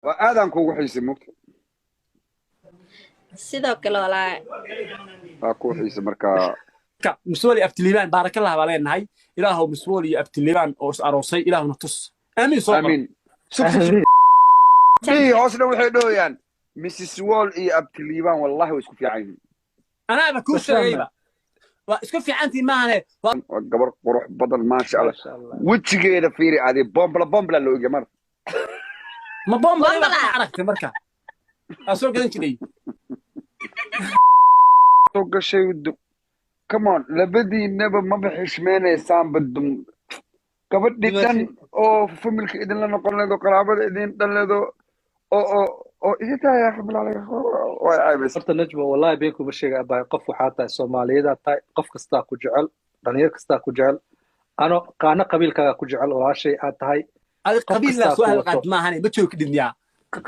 Waa aadaan kuugu xiisay mugta. Sidoo kale walaa. Waa kuu xiisay marka. Miswal iyo Abtiliibaan baarakallah baa leenahay. Ilaahow Miswal iyo Abtiliibaan oo is aroosay ilaahuna tus. Aamiin soo qor. Amiin. Sug sug sug. Bii hoosna waxay dhahayaan Mrs Wall iyo Abtiliibaan wallahi way isku fiican yihiin. Anaaba kuu sheegayba. Waa isku fiicantiin maahane. Waa gabar qurux badan maasha Allah. Maasha Allah. Wejigeeda fiiri adi bombla bombla la ogyahay mar. Ma boombalay baa Bombala. ka aragtay marka. Aa soo gadan jiray. Soo gashay come on, labadiinaba maba xishmeynaysaanba dum gabadhii dhan oo familka idinla noqon leedo qaraabada idin dhan leedo oo oo oo idin tahay yaa rabbil caalamiin way caabaysa. Horta Najma, wallahi been kuma sheega abaay, qof waxaa tahay Soomaaliyeed tahay, qof kastaa ku jecel, dhalinyar kastaa ku jecel, ano qaano qabiilkaaga ku jecel, walaashay aad tahay. Adi Qof qabiil laa kastaa soo ku hadal wato. qaad maahane ma joogi kadhidmiyaa.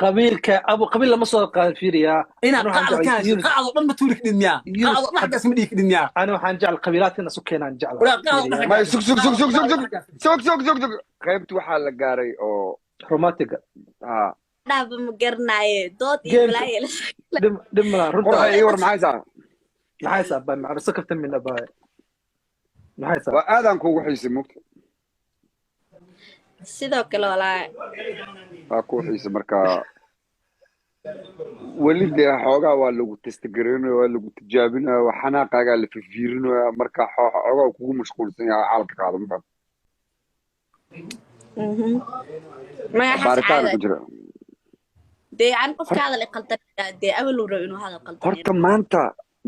Qabiilka abu qabiil lama soo qaadan fiiriyaa. Inaad Ani waxaan qacda ka jecel hayso Yunus. qacdo dhan ma tuuri kadhidmiyaa. Yunus. Qacdo dhan xaggaas ma dhihi kadhidmiyaa. Ani waxaan jecel qabiilaadka in isu keenaan jecla. Walaa qacdo dhan Fiiriyaa. May sug sug sug sug sug sug sug sug sug sug qaybti waxaa la gaaray oo Romantiga. Ha. Dhaaba ma garanaaye dood iyo Game. balaayo. Dhib dhib malaha runta. Qurxa ii war maxay saa? Maxay saa abaay, macna soo kaftan min abaay, maxay saa? Waa aadaan kuugu xiisay mugta. Sidoo kale walaa. Waa kuu xiisay marka weli dee xoogaa waa lagu testgareynaya, waa lagu tijaabinaya, waa xanaaqaagaa la fiirfiirinaya marka xoogaa kugu mashquulsan yahay caalka qaado ma fahamtay? Magaxaas baaritaan caada. Ku jira. Dee an qofka hadal i qaldan dee awal uu rabo inuu hadal qaldan. Horta maanta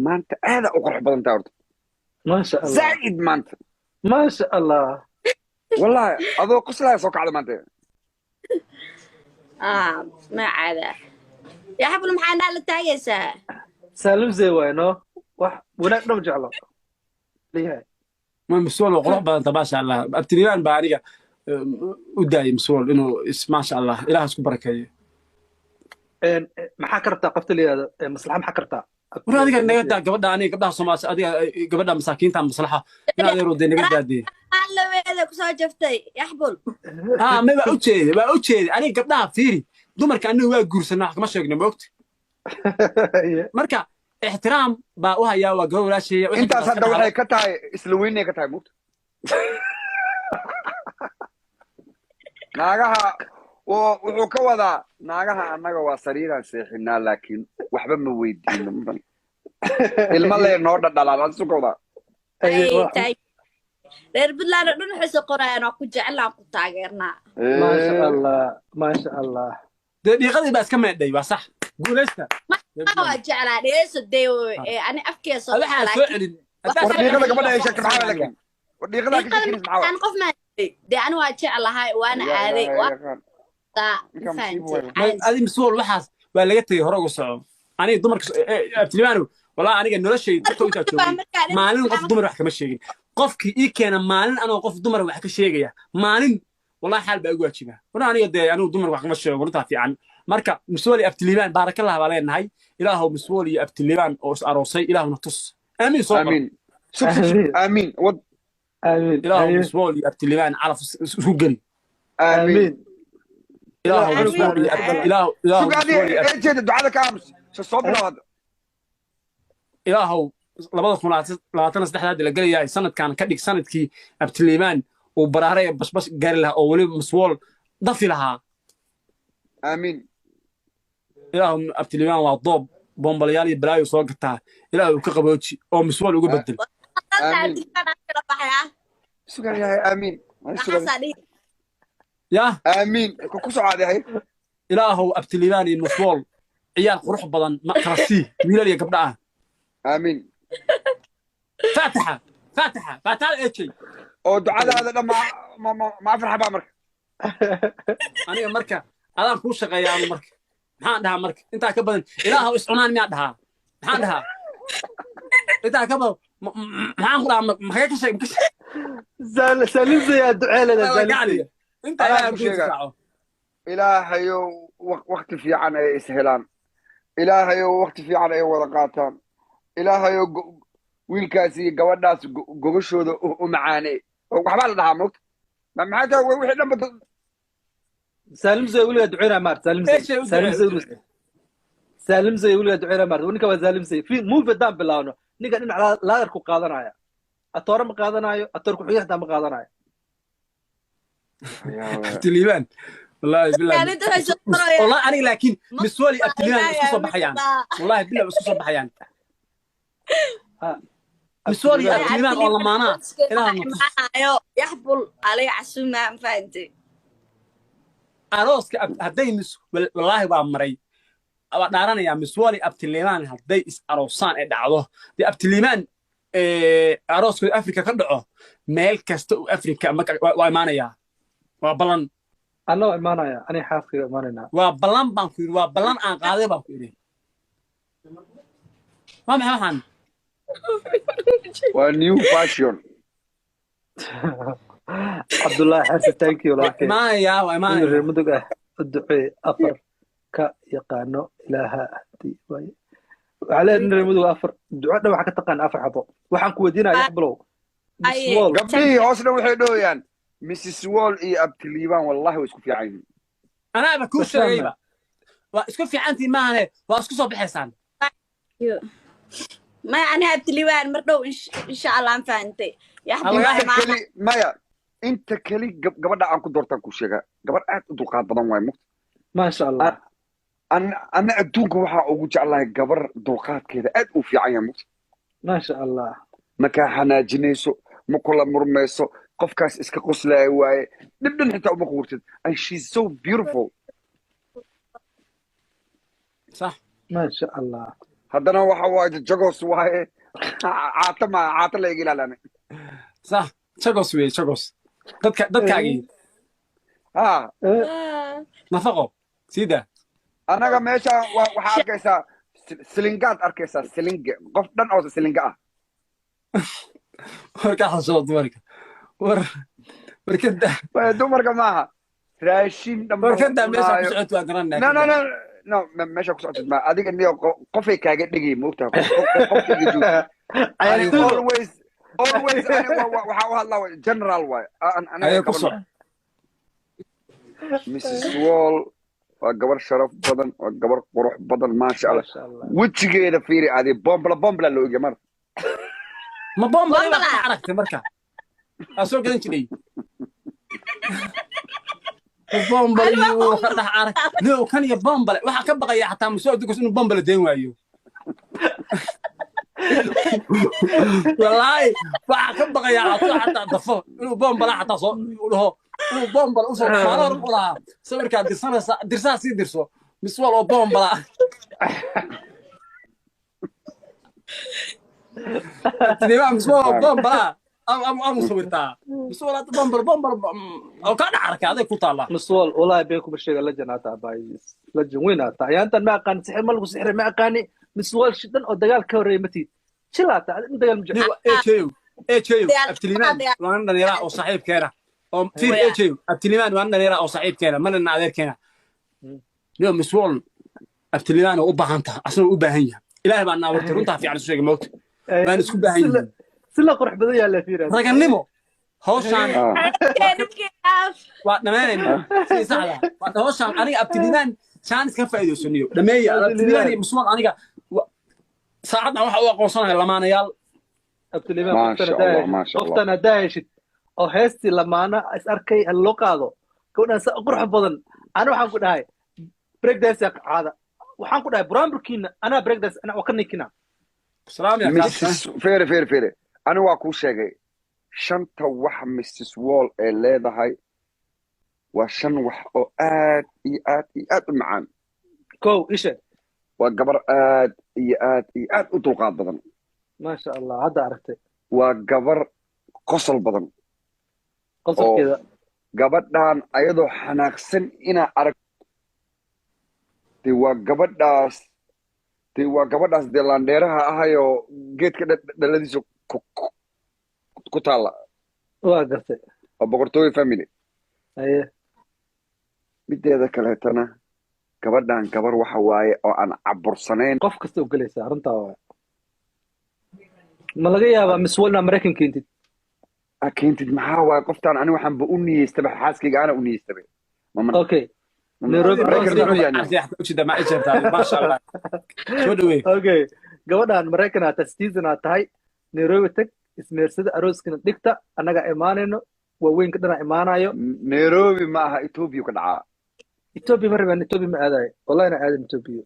maanta aada u qurux badan tahay horta. Maasha Allah. Zaa'id maanta. Maasha Allah. Wallahi adoo qoslaya soo kacda maanta. Ah, magacaada yaa xabul maxaa naa la taagaysaa? Saalim zey waay no wax wanaag dham jeclo leeyahay. Ma Miswal oo qurux badan ta maasha Allah. Abtiliibaan baa aniga u daayay Miswal inuu is maasha Allah ilaah isku barakeeyo. Maxaa ka rabtaa qofta la yidhahdo maslaxa, maxaa ka rabtaa? War adiga naga daa gabadha, aniga gabdhaha Soomaali adiga gabadha masaakiinta maslaxa in adeero dee naga daadee. Allaweeda kusoo jaftay yaxbul. Ah, ma waa u jeeday, waa u jeeday aniga gabdhaha fiiri dumarka aniga waa guursanaa wax kama sheegno ma ogta. Marka ixtiraam baa u hayaa waa gabar walaasheeya wixii Intaas gabdhaha hadda ka waxay ka tahay isla weynay ka tahay mugta naagaha wuxuu ka wadaa naagaha annaga waa sariiraan seexinaa laakiin waxba ma weydiino ma fahamtay? Ilma lee noo dhadhalaan adisu ka wadaa. Ay taag reer Puntland oo dhan waxay soo qorayaan waa ku jecelnaa ku taageernaa. Maasha Allah, maasha Allah. Dee dhiiqadii baa iska meedhay waa sax guulaysta. Waa jeclaa dheeso dee ani afkeeda soo Waxaa soo celin. War dhiiqada gabadha ay sheegtay maxaa laakiin war dhiiqadaa ka sheekinaysa maxaa aan qof maa dee ani waa jeclahay waana aaday waay? waa taa Ninkan musiibo fahamtay. waay. Adi Miswal waxaas waa laga tegey hore uga soco aniga dumarka Abtilibaanow walaa aniga noloshayda dadka intaa joogay maalin qof dumar wax kama sheegin qofkii ii keena maalin anoo qof dumar wax ka sheegaya maalin wallahi xaal baa igu waajiba war aniga dee anigu dumar wax kama sheego runtaa fiican marka Miswal iyo Abtiliibaan baarakallah baa leenahay. Ilaahow Miswal iyo Abtiliibaan oo is aroosay ilaahuna tus. Aamiin soo qor. Aamiin sug sug sug aamiin wad. Amiin. Ilaahow Miswal iyo Abtiliibaan calaf isku geli. Aamiin. Amiin. Ilaahow Amiin. Miswal iyo ilaahow ilaahow sug adi Miswal iyo ee jeeda ducada ka aamus soo soo bilow hadda. Ilaahow 2023 hadda la gelayahay sanadkan ka dhig sanadkii Abtiliibaan uu baraaray basbas gaari lahaa oo weliba Miswal dafi lahaa. Aamiin. Ilaahu Abtiliibaan waa doob bombalayaal iyo balaayo soo gataa ilaahu ka qabooji oo Miswal uga bedel. Amiin. Sugan yahay aamiin. Ay, sugan. Waxaasaa dhihi. Yah. Aamiin ku socaaday hay. Ilaahow Abtiliibaan iyo Miswal ciyaal qurux badan ma kala sii wiilal iyo gabdha ah. Aamiin. Faataxa faataxa faataxada ejey. Oo ducadaada dhan ma ma ma ma afar xabaa marka. Aniga marka adaan kuu shaqeeya anu marka maxaan dhahaa marka intaa ka badan ilaahow iscunaan miyaa dhahaa maxaan dhahaa intaa ka badan maxaan ku dhahaa maxaa ka sheeg ka sheeg. Saalim zey aa ducee leedahay Saalim Zey. Intaa Anaa ilaahay ku kuu sheegaa. difaaco. Ilaahayow waqti fiican ay is helaan, ilaahayow waqti fiican ay wada qaataan, ilaahayow wiilkaas iyo gabadhaas gogashooda u macaane. Oo waxbaa la dhahaa moogta maxay tahay wixii dhanba Saalim Zey weligaa duceynaa maarta. Saalim Zey. Eeshay u Saalim Zey. ducee. Saalim Zey weligaa duceynaa maarta. Ninka waa Saalim Zey. Fi movie haddaan bilaawno, ninka dhinac laadarku qaadanaya, atoore ma qaadanayo, atoor ku-xigeen xitaa ma qaadanayo. Abtiliibaan, wallahi billahi. Kaalinta waxay soo qorayaan. Wallahi aniga laakiin Miswali Abtiliibaan isku soo baxayaan, wallahi billahi isku soo baxayaan. Miswali Abtiliibaan oo lamaanaa ilaaha na tus. Imanayo yaxbul alay casuma, ma fahantay? Arooska hadday mis, wallaahi waa maray, waa dhaaranayaa, Miswali Abtiliimaan hadday is aroosaan ee dhacdo dee Abtiliimaan arooskooda Afrika ka dhaco, meel kasta uu Afrika waa imaanayaa, waa ballan. Anna waa imaanaya, aniga xaaskayga imaanaynaa. Waa ballan baan ku yidhi, waa ballan aan qaaday baan ku yidhi. Waa maxay waxaan? Waa new fashion. Cabdullaahi Xasan, thank you. Waa walaalkay imaanayaa, waa nin imaanayaa. Reer Mudug ah u duceey, afar ka yaqaano ilaaha hadii waaye. Waxaa leeyahay nin reer Mudug afar duco dhan waxaa ka taqaan afar xabo. Waxaan ku weydiinaya, Yaxbulow, Aye. Miss Wall. Gabdhihii hoosna waxay dhahayaan Mrs Wall iyo Abtiliibaan wallahi way isku fiican yihiin. Anaaba kuu Bashaana. sheegayba, waa isku fiicantiin maahane, waa isku soo baxaysaan. Maya, ani Abtiliibaan mar dhow insha Allah, ma fahantay? Yaxbul Halaga waa Inta imaana. keli maya, inta keli gabadha aan ku doortaan ku sheegaa, gabadh aad u dulqaad badan waay mugta. Maasha Allah. Ana adduunka waxaa ugu jeclahay gabar dulqaadkeeda aad u fiican yahay mugta. Maasha Allah. Ma kaa xanaajinayso, ma kula murmayso, qofkaas iska qoslaya waaye, dhib dhan xitaa uma quurtid, and she's so beautiful. Sax. Maasha Allah. Haddana waxa waaye jagos waaye, caata ma caata la iga ilaalana. Sax, jagos wey, jagos dadka dadkaagii. Ha. Nafaqo siida. Anaga meesha waxaa arkaysaa silingaad arkaysaa, silinge, qof dhan oo silinga ah. Warka xasoo dumarka, war warkada. Waaye dumarka maaha, raashin dhan ba warkada meesha ku cunaayo. socot waa garanaa. No, no, no, no, meesha ku socotid ma adiga niyo qofay kaaga dhigay moogtahay, qof iga joog. Ani Cayaartooyda. Always, always ani waxaa u hadlaa general waay. Aniga Ayo, ku gabar soc. Mrs Wall waa gabar sharaf badan, waa gabar qurux badan, maasha Allah. Maasha Allah. Wejigeeda fiiri adi, bombla bombla la ogya mar. Ma bombale baa Bombala. ka aragtay marka aa soo gadan jiray bombale iyo ka dhex arag no kan iyo bombale waxaa ka baqaya xataa musoo adduunkaas inuu bombale deen waayo. Wallaahi waxaa ka baqaya xataa dafo inuu bombale xataa soo u dhaho, inuu bombale usoo maalin hore u lahaa sawirkaa dirsanaysa, dirsaha sii dirso miswal oo bombala. Tidibaa miswal oo bombala amu sawirtaa miswal hadda bombal bombal oo kaa dhex arkay aday ku taallaa. Miss Wall, wallahi been kuma sheega, legend aa tahay baay, legend weyn aa tahay. Ayaantan ma aqaani sixir, ma lagu sixray, ma aqaani. Miss Wall shidan oo dagaal ka horreeyay ma tihid, chill aa tahay, in dagaal ma jecel. Ejeyo, ejeyo, Abtilimaan waa nin dhallinyara oo saaxiibkeena oo fiir. Ejeyo, Abtilimaan waa nin dhallinyara oo saaxiibkeena, mana adeerkeena. Niyo Miswol Abtilimaan oo u baahan tahay, asna u baahan yahay, ilaahay baa naawartay, runtaa fiican isu sheegay moogta, waan isku baahan yihiin. Si la qurux badan yaa la fiiraya. Ragannimo hawshaan Dadkeena waa dhammaanaynaa sidii saxda waa hawshaan. Aniga Abtilimaan jaanis ka faa'iidaysaniyo dhameeya Abtilimaan iyo Miswol. Aniga saacaddan waxa u aqoonsanaya lamaanayaal. Abtilimaan. Maasha qoftan haddaa Allah, maasha Allah. Qoftan haddaa heshid oo heestii lamaana is arkay ha loo qaado gabadhan sa qurux badan. Ana waxaan ku dhahay break dance qaada, waxaan ku dhahay buraanburkiina anaa break dance anaa waa ka ninkina. Salaam yaa kaas. Mrs fere fere fere, ani waa kuu sheegay shanta wax Mrs Wall ee leedahay, waa shan wax oo aad iyo aad iyo aad u macaan. Kow ishe. Waa gabar aad iyo aad iyo aad u dulqaad badan. Maasha Allah, hadda aragtay. Waa gabar qosol badan. Qosolkeeda. Gabadhan ayadoo xanaaqsan inaa arag dee waa gabadhaas, dee waa gabadhaas dee laandheeraha ahayoo geedka dhaladiisa ku taalla. Waa gartay. Waa boqortooyo family. Haye. Mideeda kaleetana gabadhan gabar waxa waaye oo aan cabursanayn. Qof kasta u gelaysaa, runtaa waay. Ma laga yaabaa Miss Wall inaa Maraykan keentid? A keentid maxaa waaye? Qoftaan ani waxaanba u niyeystaba xaaskayga, ana u niyeystaba. Okay. Nairobi Maraykan muxuu yahay? Ujeeda ma ijabtaa, maasha Allah, soo dhaweey. Okay, gabadhan Maraykan aa tahay, citizen aa tahay, Nairobi tag, ismeersada, arooskina dhigta, annagaa imaanayno, waaweynka dhanaa imaanayo. Nairobi ma aha, Ethiopia ka dhacaa. Ethiopia ma rabaan, Ethiopia ma aadayo, wallahi na aadan Ethiopia.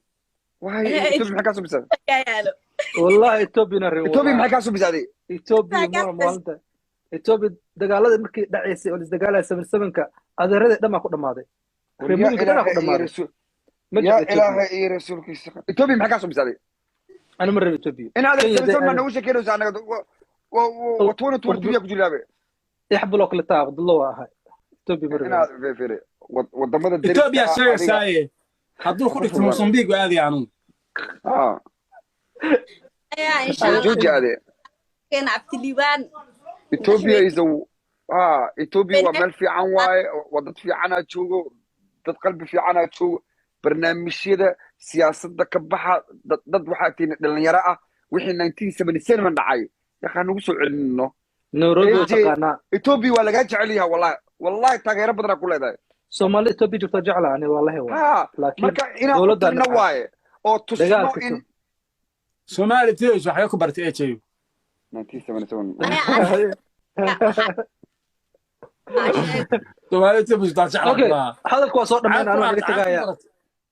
Waay, Ethiopia maxay kaa soo bisaa? Yaalo. Wallahi Ethiopia na rabin. Ethiopia maxay kaa soo bisaaday? Ethiopia ma maalinta Ethiopia dagaalada markii dhacaysay oo lisdagaalaya 77-ka, adeeradii dhan baa ku dhammaaday. Yaa Reer dhanaa ku Ilaahay iyo dhammaaday. rasuul Ma yaa jecla Ethiopia. Ilaahay iyo rasuulkiisa, Ethiopia maxay kaa soo bisaaday? Ana ma rabin Ethiopia. In aad Kenya 77 baa dee noogu sheekeynaysa annaga wa 2023 ku jiraabe. Ixbuloo kale taa Cabdullah waa ahay, Ethiopia ma rabin. Inaad fiiri wadamada deriska Etoobiya ah adiga sheegaysaaye, hadduu ku dhigto Mosambik waa aadaya anugu. Ah. Ayaa insha Allah. Jooji ade. Keena Abtiliibaan. Ethiopia is a ah, Ethiopia waa meel fiican waaye, waa dad fiicanaa joogo, dad qalbi fiicanaa joogo. Barnaamijyada siyaasadda ka baxa, dad waxaa tihiin dhalinyaro ah. Wixii 1977 dhacay yaqaan nagu soo celinino. Nairobi waa AJ. Taqaanaa. Ethiopia waa lagaa jecel yahay, wallahi wallahi, taageero badanaa ku leedahay. Soomaalida Ethiopia joogtaa jecla ani, wallahi waa Ha. Laakiin Marka inaan u dowladda tagno nacay. waaye oo tusno Dagaalka in Soomaali tios waxay ku bartay AJ. 1977. Soomaali tios taa jeclaa. Okay, hadalku waa soo Maxaad dhammaynaa, ku anuu naga baratay? tagaya,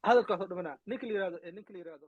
hadalku waa soo dhammaynaa. Ninka la yiraahdo ninka la yiraahdo.